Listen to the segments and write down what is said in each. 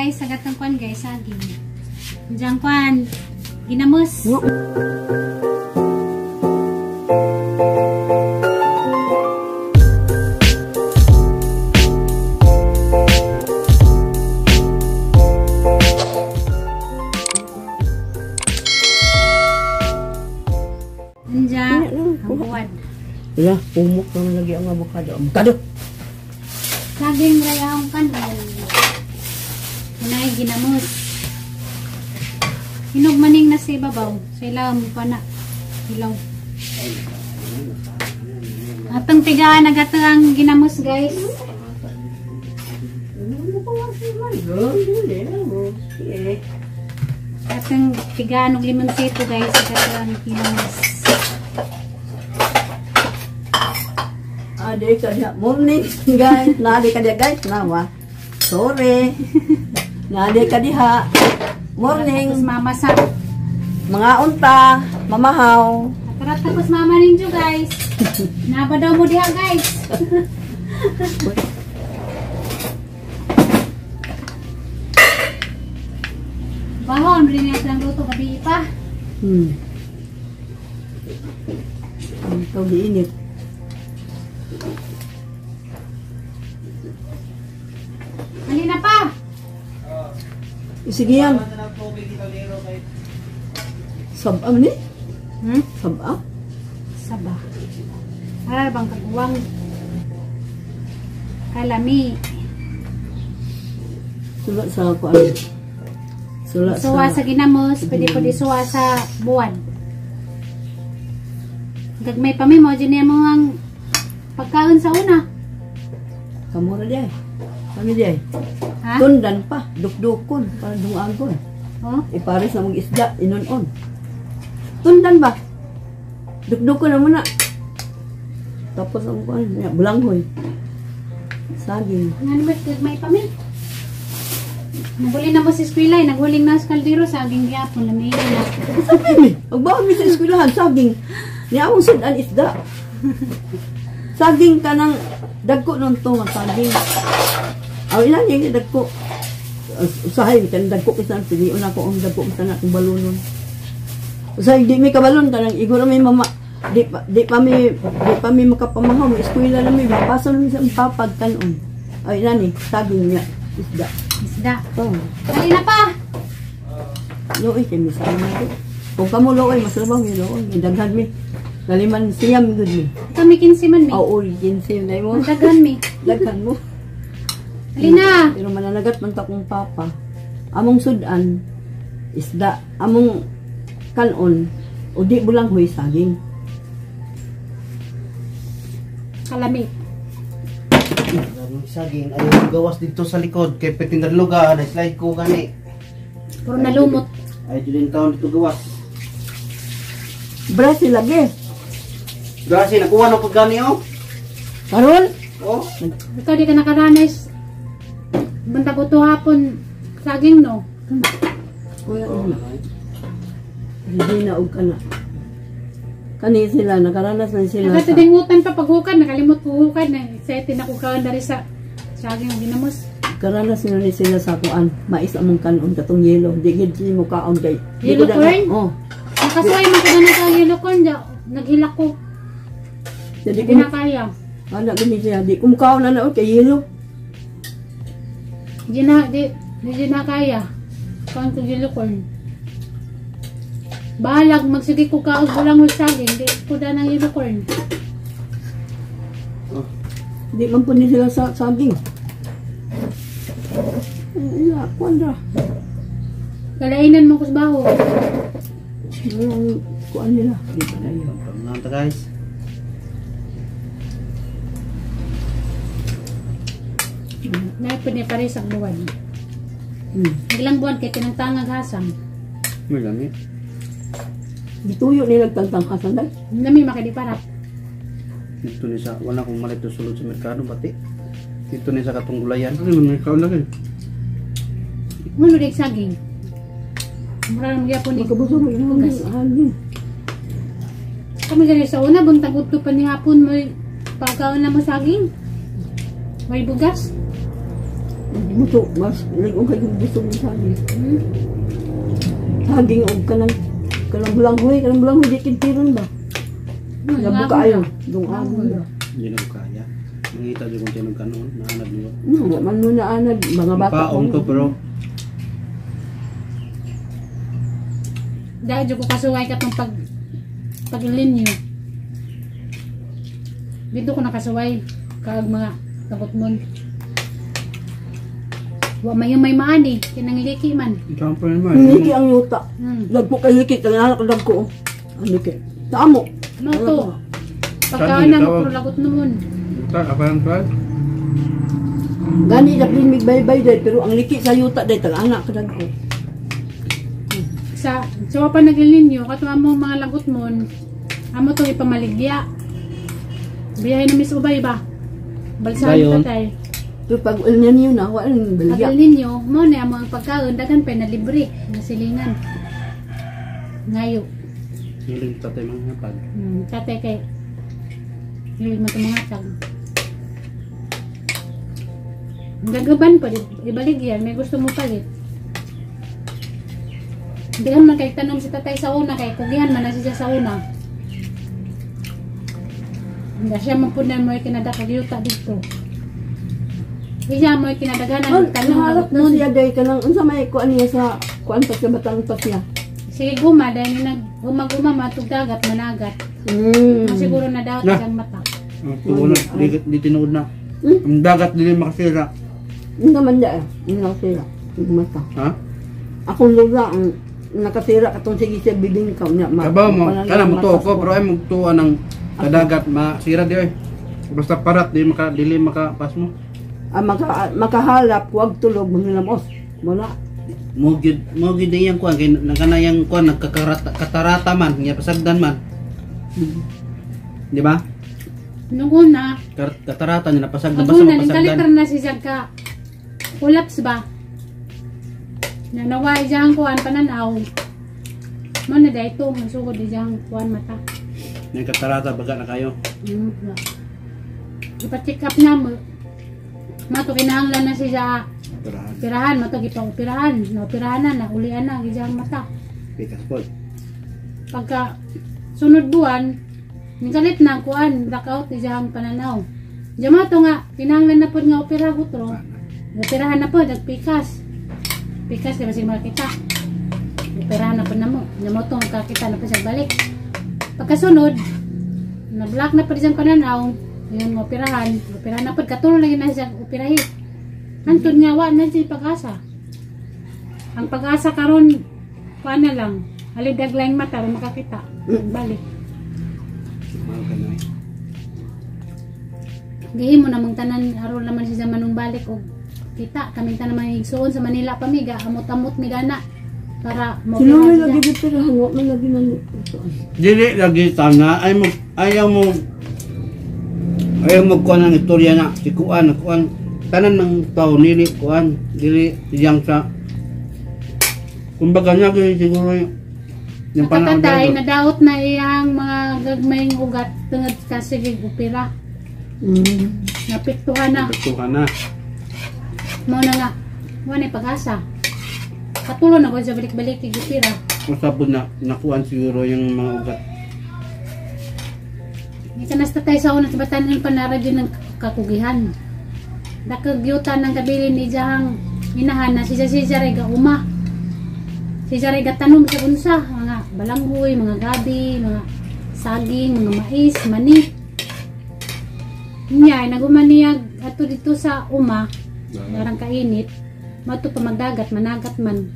Guys, sa gatong kwan guys, saging. Diyan kwan, ginamos. Andiyan, ang buwan. Wala, pumok naman lagi ang avocado. Avocado! Saging rayang kanon. Unay ginamos. Hinog maning na sa ibabaw. Sa ilaw mo pa na. Ilaw. Atong tigaan nagatang ginamos guys. Atong tigaan og limonsito guys. Agatang ginamos. Ade ka diha. Morning guys. Naade ka diha guys. Nawa. Sorry. Naade ka diha. Morning. Tapos mama sa mga unta, mamahaw. Tara tapos mama ninyo guys. Naba daw mo diha guys. Bahon rin niya silang luto gabi pa. Ito giinit. Halina pa. Sige yan. Saba ni? Saba? Saba. Aral bang kaguwang? Kalami. Sula sa kuan. Sula sa suwa sa ginamos, pwede pwede suwa sa buwan. Gagmay pa mi mo dyan mo ang pagkaon sa una. Kamura di ay. Kami di ay. Ha? Tundan pa, dukdukon, para dungagon. Oh? Ipares na mong isda, inon-on. Tundan ba? Dukdukon na muna. Tapos ang kuan, bulanghoy. Saging. Nga naman, gagmay pa mi. Naguli na mo sa eskwela, naghuling na sa kaldero, saging gyapon, lamiin na. Sabi mi, agbaon mi sa eskwelahan, saging. Niya akong sudan isda. Saging ka ng dagko nun to, saging. Aw, ilan yung dagko? Usahay, kan dagko kisan, piliun ako ang dagko kisan akong balunon. Usahay, di mi kabalon, kanang iguro mi mama, di pa mi makapamahaw, eskwela na mi, mapasa na mi sa papag kanon. Ay, ilan eh, saging niya, isda. Isda. Oh. Dali na pa! Looy, kay misa naman ito. Kung kamo looy, mas labaw mi looy. Daghan mi. Laliman siyam gud mi. Ito mi 15 man mi. Oo, 15 na mo. Daghan mi. Daghan mo. Alina. Pero mananagat man ta kong papa. Among sudan isda, among kanon o di bulanghoy saging. Kalami. Saging ay gawas dito sa likod kay petinderluga na slide ko gani. Puro nalumot. Ay dito taon dito gawas. Brasil lagi. Brasil nakuha na pag gani oh. Karon? Oh. Ikaw di ka nakaranas. Bantag ko hapon saging no. Kuya oh, hindi na og kana. Kani sila nakaranas na sila. Nakatidingutan pa paghukad, nakalimot ko hukad na excited na ko kaon dari sa saging ginamos. Karanas na ni sila sa kuan, mais among kanon katong yelo. Di gid mo kaon kay yellow corn. Oh. Nakasuway man ko na ka yellow corn ja, naghilak ko. Di ko na kaya. Ana gani siya, di ko mukaon na kay yelo. Di na, di na kaya. Kaon ko yellow corn. Bahalag, magsige ko kaog bulang o saging. Di ko da ng yellow corn. Oh. Di man po ni sila sa saging. Ay, kuan ra. Kalainan mo kusbaho. Kuan nila. Di pa na yun. Nanta guys. Naipod niya pare sa buwan. Ilang buwan kay tinangtangag hasang. May lami. Gituyo nila tantang hasang dai. Lami makadiparap. Dito ni sa wala akong malit sulod sa merkado bati. Dito ni sa katong gulayan. Ano man kaon lagi. Nguno dig saging. Mura lang gyapon ni. Makabusog mo imong saging. Kami gani sa una buntag udto pa ni hapon may pagkaon na mo saging. May bugas. Busog, mas lig-on kay kong busog ng saging. Saging og kanang kanang bulanghoy, di kintiron ba? Labo kaayo, dungagon ba. Hindi na ko kaya. Mangita di kong tinog kanon, naanad niyo. No, man mo na anad mga bata. Paong to pero Dahil ko kasuway ka tong pag paglinyo. Dito ko nakasuway kaag mga kabotmon. Wa may may maani kinang liki man. Sample naman. Liki ang yuta. Hmm. Dagko kay liki, kay anak dagko. Ang liki. Sa amo. No to. Pagkaan na mo lagot naman. Ta apan pa. Gani na mig baybay day pero ang liki sa yuta day tag anak ka dagko. Sa so pa naglilinyo kato amo mga lagot mon. Amo tong ipamaligya. Biyahe na mis ubay ba? Balsahan Dayon. tatay. Pero pag ulnya niyo na wa ang Pag balya. ninyo, mo na amo ang pagkaon daghan pa na libre nga silingan. Ngayo. Hiling tatay mga pag. Tatay kay hilig mo itong mga tag. Gagaban pa, ibalik yan. May gusto mo palit. Dihan man kay tanom si tatay sa una, kay kugihan man na siya sa una. Hindi siya mapunan mo yung kinadakag yuta dito. Iya mo yung kinadaghanan ng tanom. Naharap na siya day kanang unsa may kuan niya sa kuan pa siya batang pa siya. Sige guma, dahil nag guma-guma matug dagat, managat. Siguro na daw Na. siyang mata. Ang tuo na, di tinuod na. Hmm? Ang dagat dili makasira. Unsa man da eh. Nakasira. Mata. Ha? Akong lola ang nakasira katong sige siya bibingka niya. Kabaw mo, kana mo tuo ko pero ay magtuo ng kadagat masira di oy. Basta parat di maka dili makapas mo. Ah, makahalap wag tulog mangilamos. Wala. Mo gyud iyang kuan kay nakanayang kuan nagkakarata katarata man nya pasagdan man. Di ba? Nung una, Katarata niya napasagdan basta una, mapasagdan. nagkalikar na si Zagka. Collapse ba? Nanawa iyang kuan pananaw. Mo na dahil ito, masugod iyang kuan mata. Nang katarata baga na kayo. Ipa-check up na mo. Mato kinahanglan na siya Tirahan. operahan, mato gipa-operahan. Na-operahan na, naulian na iyang mata. Pikas po. Pagka sunod buwan, nikalit na kuan, blackout iyang pananaw. Diyan mato nga, kinahanglan na pod nga opera gutro. Operahan na pod, nagpikas. Pikas, di ba siya makita? Operahan na pod na mo. Diyan mo to, kakita na po siya balik. Pagkasunod, na-block na pod siyang pananaw. Yun, operahan. Operahan na pod. Katulong lagi na siya operahin. Hantod nga, wa na siya pag-asa. Ang pag-asa karon, kuan na lang. Halidag lang mata, ron makakita. Balik. Gihimo namang tanan aron naman siya manung balik og kita kaming tanan mga igsuon sa Manila pa mi ga amot-amot mi gana para mo Sino may lagi gipirahan, wa man lagi nang Dili lagi tana ay mo ayaw mo kuan ang istorya na si kuan kuan tanan ng tao nili kuan dili iyang sa kumbaga niya gyud siguro yung panahon Katatay dito. nadaot na iyang mga gagmayng ugat tungod sa sige opera. Napiktuhan na. Napiktuhan na. Mao na nga. Mo na pag-asa. Katulo na ko sa balik-balik kay opera. Usapon na nakuan siguro yung mga ugat. Hindi ka nasta tayo sa una sa batan ng panaradyo ng kakugihan. Dakagyutan ng kabilin ni Jahang inahan na si Cesar ay gauma. Si Cesar ay gatanom sa unsa, mga balanghoy, mga gabi, mga saging, mga mais, mani. Niya ay naguman niya ato dito sa uma, narang kainit, mato pa magdagat, managat man.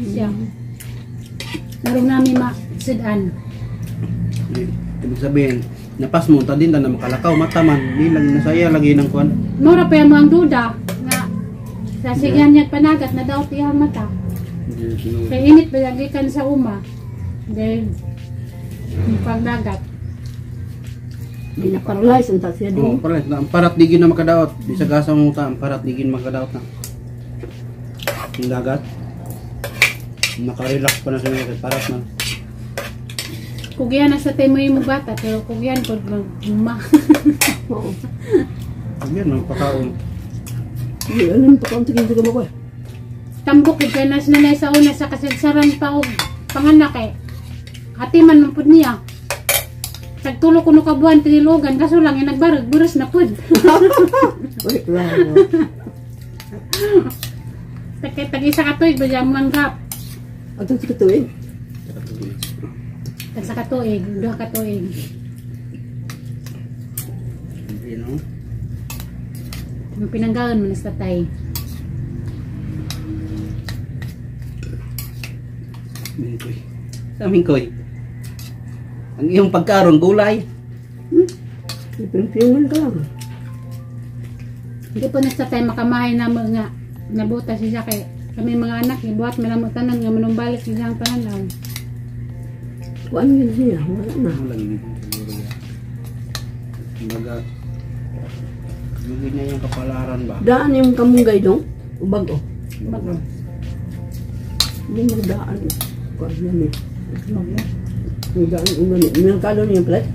Siya. Narong nami ma-sudan. Ibig sabihin, napas mo, ta din na makalakaw, mata man, di lang nasaya lagi ng kuan. Mura pa mo ang duda nga sa sigan niya panagat na daw tiyang mata. Kay init ba gikan sa uma. Then pagdagat. Di na paralyze ang ta siya Oo, din. pare, ang parat di gin na makadaot. Di sa gasa mo ta, ang parat di gin makadaot na. Yung dagat. Nakarelax pa na siya kay parat man. Kugihan na sa temo yung bata pero kugihan pod mag uma. Oo. Yan ang pakaon. Hindi, alam pa kaunti kinsa ka mo ko. Tambok gid kay nas nanay sa una sa kasagsaran pa og panganak eh. Ati man man pud niya. Tagtulo kuno ka buwan tinilogan kaso lang yung nagbarag buros na pud. Uy, klaro. Tag tag isa ka tuig ba man gap. Ato sa katuig. Tag sa katuig, duha ka tuig. You know? Yung pinanggaon man sa tatay. Mingkoy. Sa mingkoy. Ang iyong pagkaron gulay. Ipin-pingan ka lang. Hindi po na sa tatay makamahay na mga nabuta siya kay kami mga anak ibuhat man mo tanan nga manumbalik siya ang pananaw. Kuan yun siya, wala na. Ano lang yun siguro yan. Kumbaga, yun na yung kapalaran ba? Daan yung kamunggay dong. Ubag oh. Bago. Hindi mo daan. Kuan yan eh. Yung daan yung gani. Merkado niya pala.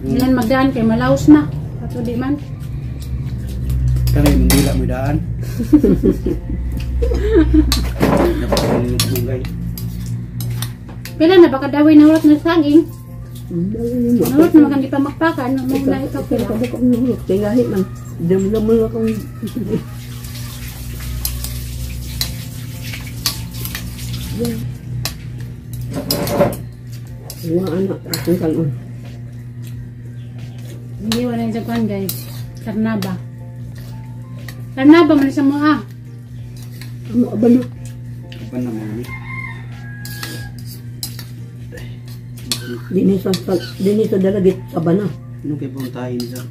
Ilan magdaan kay malaos na. Kato di man. Kami manggila mo daan. Napakagay. Pila na baka daway nahurot na saging. Daan Nahurot na makan di pa makpakan. Mo na ikaw Pero pila. kabuk ang nahurot. Tingahi man. Dam-dam akong. Wala anak, akong kanon. Hindi wala yung kuan guys. Karnaba. Karnaba man sa mo ah. Ano abalo? Kapan naman ni? Dini sa dalagit sa bana. Ano kay puntahin sa?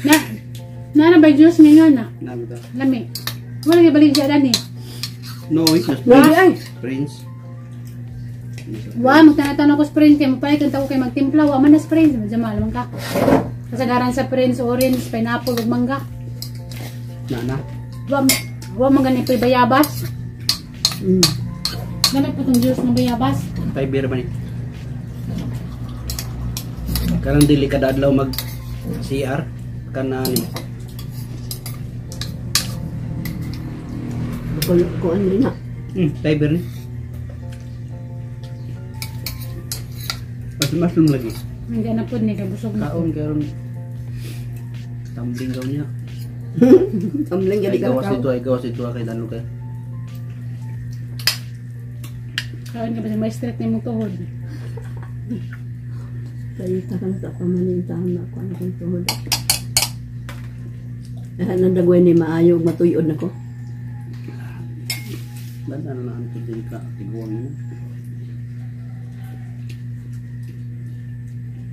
Na na na ba juice ngayon na? Nabita. Lami. Wala gyud balik siya dani. No, it's just Lagi ay. Prince. Wa magtanatan ako sa Prince kay mapalit ang tao kay magtimpla wa man na sa Prince jamal man ka. Kasagaran sa Prince orange, pineapple ug mangga. Na na. Wa wa man gani pa bayabas. Gamit po tong juice ng bayabas. Fiber ba ni? Karang dili kada adlaw mag CR kana ni. Bukol kuan rin na. Fiber ni. Mas lagi. Hindi na po ni kabusog na. Kaon karon tumbling daw niya. Tumbling Ay jadi ka. gawas ito, ay gawas ito kay dano kay. Kaon ka ba sa may street na imong tuhod? Kaya ka na sa pamanintahan na ako ano kong tuhod. Nandagway ni maayo matuyod nako. Banda na naan ko din ka tiguang mo.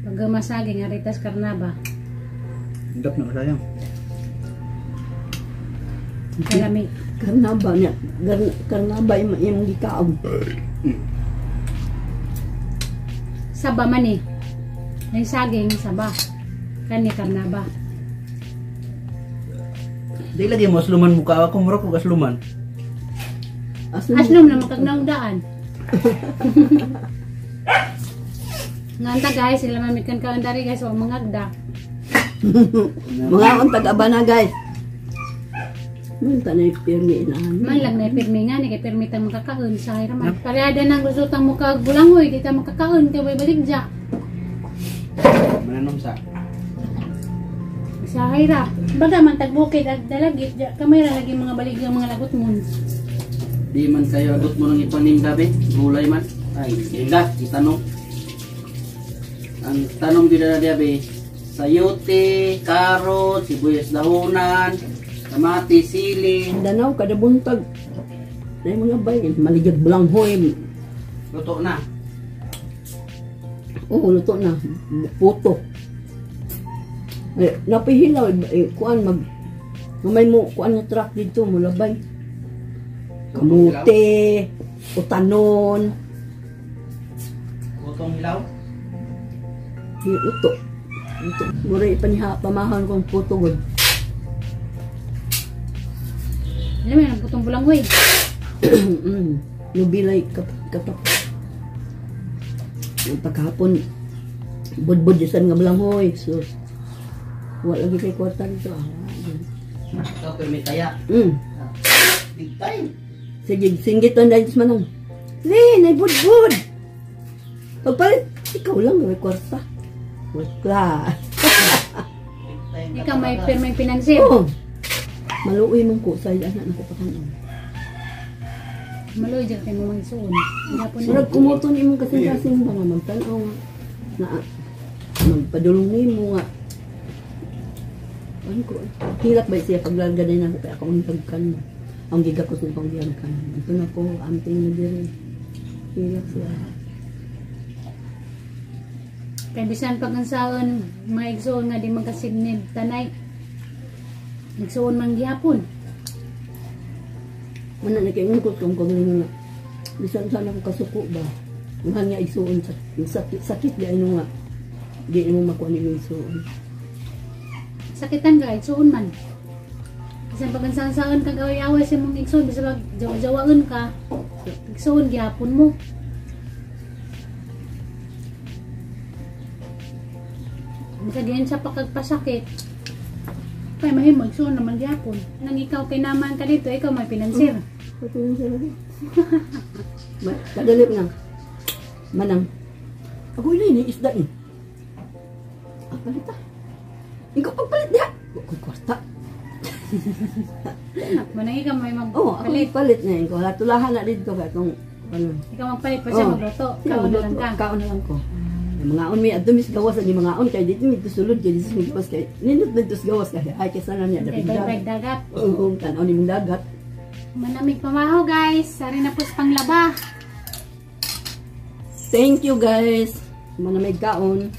Pag masaging aritas karnaba. Dap na kasayang. Kalami. Karnaba niya. Karnaba imong gikaon. Saba man eh. Yung saging, saba. Kani karnaba. Di lagi mo asluman mukha ako murag kog asluman. Aslom na makagnaundaan. Nganta guys, sila mamikan ka dari guys, wa mangagda. Mga akong tag-abana guys. Munta na yung pirmi inahan. Man lang na pirmi nga ni kay pirmi tang makakaon sa raman. Parehada nang lusutang mukha bulangoy, di ta makakaon kay way balik dya. Mananom sa. Sa hayra. Baga man tagbukid ag dalagit dya, kamay ra lagi mga balig ang mga lagot mon. Di man kayo agot mo ng ipanim gabi, gulay man. Ay, hinda, itanong. Ang tanong gid na diabe, sayote, karot, sibuyas dahonan, kamati, sili. Danaw kada buntag. Na yung mga bay, maligag blanghoy. Luto na. Oo, luto na. Puto. Eh, napihilaw, eh, kuan mag may mo kuan nga truck dito mulabay. Kamote, utanon, Lutong hilaw. Luto. Luto. Mura ipaniha pamahan kong puto gud. Alam mo, ang putong bulangoy. Nubilay kapap. Yung pagkahapon, budbud isan nga blanghoy. Sus. Wala lagi kay kwarta dito. Ah, wala. Ikaw pero may taya. Ah, big time. Sige, singgit ang dahil sa manang. Lin, ay budbud! Pagpalit, ikaw lang may kwarta. Wala. Big time ka Ikaw may talaga. pirmeng pinansin. Oo. Maluoy man ko sa anak nako patanon. Maluoy dyan kay mo magsuon. Gapon na. Murag kumuton imong kasing-kasing ba nga magtan-aw nga na magpadulong nimo nga. Ano ko? Hilak ba siya paglarga din ako kay ako ang tagkan. Ang gigakos ng panggiyan kan. Ito na ko, amping na diri. Hilak siya. Kay bisan pag ang saon, mga igsuon nga di magkasidnid tanay. Igsuon man gihapon. Mana na kay ungkot kung kung nga. Bisan sana ko kasuko ba. Ang nga igsuon sa sakit sakit di ano nga. Di mo makuha ni igsuon. Sakitan ka, igsuon man. Bisan pag ang saon kag away-away sa mong igsuon, bisan pag jawa-jawaon ka, igsuon gihapon mo. Bisa diyan siya pagkagpasakit. Kaya mahimo, igsuon naman gihapon. Nang ikaw kay naman ka dito, ikaw may pinansir. Pati yun sila. Kadali na. Manang. Ako ina ini isda ni. Ah, palit ah. Ikaw pagpalit diha. Ako'y kwarta. Manang ikaw may Oo, ako magpalit. palit na yun. Kung tulahan na dito kay itong ano. Ikaw magpalit pa siya Oo. magluto. Siya Kaon na lang magluto. ka. Kaon na lang ko. Yung mga on may adto mis gawas ang mga on kay dito mi sulod kay dito mi gawas kay nindot dito sa gawas kay ay kay sana niya Kay dapit bye dagat. dagat. Oo, tan-aw ni mong dagat. Manamig pamaho guys. Sari na po sa panglaba. Thank you guys. Manamig kaon.